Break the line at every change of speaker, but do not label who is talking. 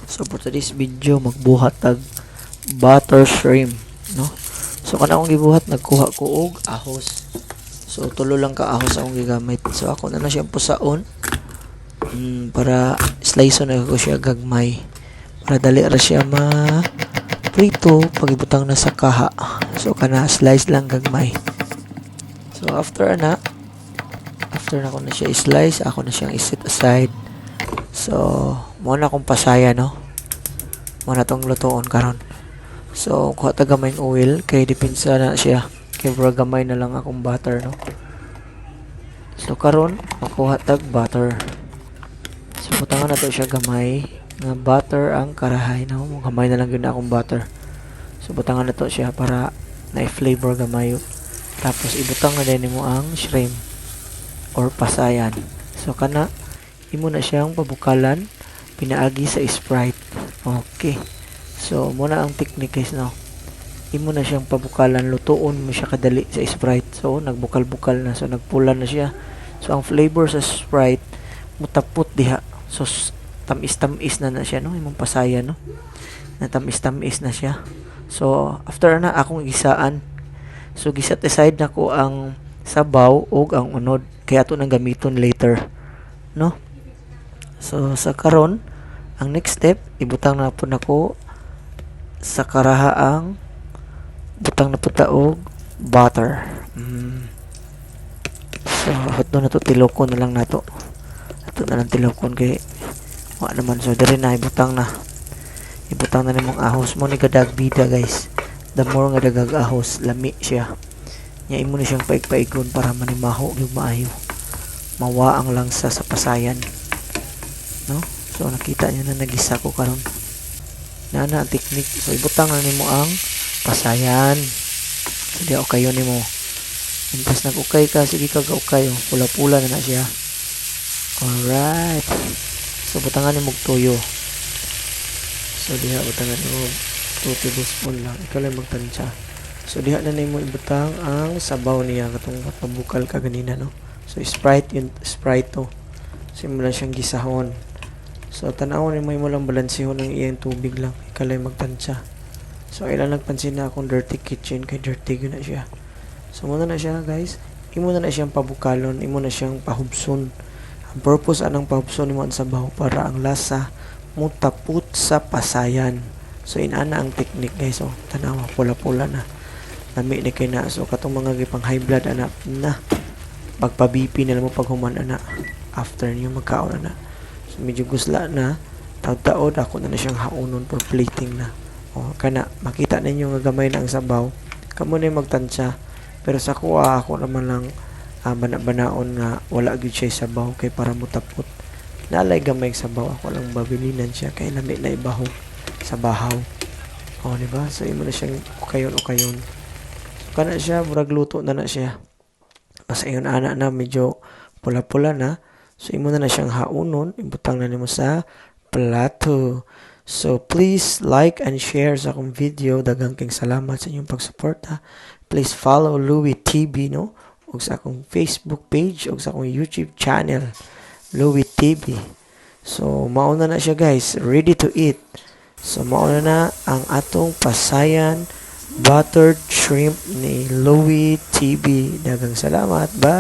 So for today's video, magbuhat tag butter shrimp, no? So kana akong gibuhat, nagkuha ko og ahos. So tulo lang ka ahos akong gigamit. So ako na na siyang pusaon para slice na ko siya gagmay para dali ra siya ma prito pag ibutang na sa kaha. So kana, slice lang gagmay. So after na ko na siya i-slice, ako na siyang i-set aside. So mo na akong pasaya, no? Mo na tong lutoon karon. So kuha ta gamay oil kay depensa na siya. Kay bura gamay na lang akong butter, no? So karon makuha tag butter. So butangan na to siya gamay nga butter ang karahay, no? Mo gamay na lang gyud na akong butter. So butangan na to siya para na flavor gamay. Tapos ibutang na din nimo ang shrimp or pasayan. So kana, imo na siyang pabukalan pinaagi sa Sprite. Okay. So mo na ang technique, guys, no? Imo na siyang pabukalan, lutuon mo siya kadali sa Sprite. So nagbukal-bukal na, so nagpula na siya. So ang flavor sa Sprite mutapot diha. So tamis-tamis na na siya, no? Imong pasayan, no? Natamis-tamis na siya. So after na akong gisaan. So gi-set aside na ko ang sabaw ug ang unod kaya ato nang gamiton later, no? So sa karon, ang next step, ibutang na po nako sa karaha ang butang na pud ta og butter. So hotdo na to, tilokon na lang nato. Ato na lang tilokon kay wa naman. So diri na ibutang na. Ibutang na nimong ahos mo ni kadag bida, guys. The more nga dagag ahos, lami siya. Nya imo na siyang paig-paigon para manimaho gyud maayo. Mawa ang langsa sa pasayan. No? So nakita niyo na nagisa ko karon. Na ang technique. So ibutang na nimo ang pasayan. So di kayo nimo. Intas nag-ukay ka, sige ka ukay, oh. Pula-pula na na siya. Alright. So butangan nimo og tuyo. So diha butangan nimo 2 tablespoon lang. Ikaw lang magtansya. So diha na nimo ibutang ang sabaw niya katong pabukal ka ganina, no? So Sprite yun, Sprite to. So imo lang siyang gisahon. So tan-awon nimo, imo lang balansehon ang iyang tubig lang. Ikaw lang magtansya. So ilan nagpansin na akong dirty kitchen kay dirty gyud na siya. So mo na na siya, guys. Imo na na siyang pabukalon, imo na siyang pahubson. Ang purpose anang pahubson nimo ang sabaw para ang lasa mutapot sa pasayan. So inana ang technique, guys, oh. Tanawa, pula-pula na. Lami ni kay na. So katong mga gipang high blood ana na pagpa-BP na lang mo paghuman ana after niyo magkaon ana. So medyo gusla na, taod-taod ako na na siyang haunon for plating na. Oh, kana makita ninyo nga gamay na ang sabaw. Kamo na yung magtansya. Pero sa kuha ako naman lang bana-banaon nga wala gyud siya sabaw kay para mutapot. Nalay gamay sabaw, ako lang babilinan siya kay lami na ibahog sa bahaw. Oh, di ba? So imo na siyang ukayon ukayon. So kana siya, murag luto na na siya. Basta ingon ana na medyo pula-pula na. So imo na na siyang haunon, ibutang na nimo sa plato. So please like and share sa akong video. Daghang kayong salamat sa inyong pagsuporta. Please follow Louie TV, no? Ug sa akong Facebook page ug sa akong YouTube channel, Louie TV. So mauna na siya, guys, ready to eat. So mauna na ang atong pasayan buttered shrimp ni Louie TV. Daghang salamat. Bye.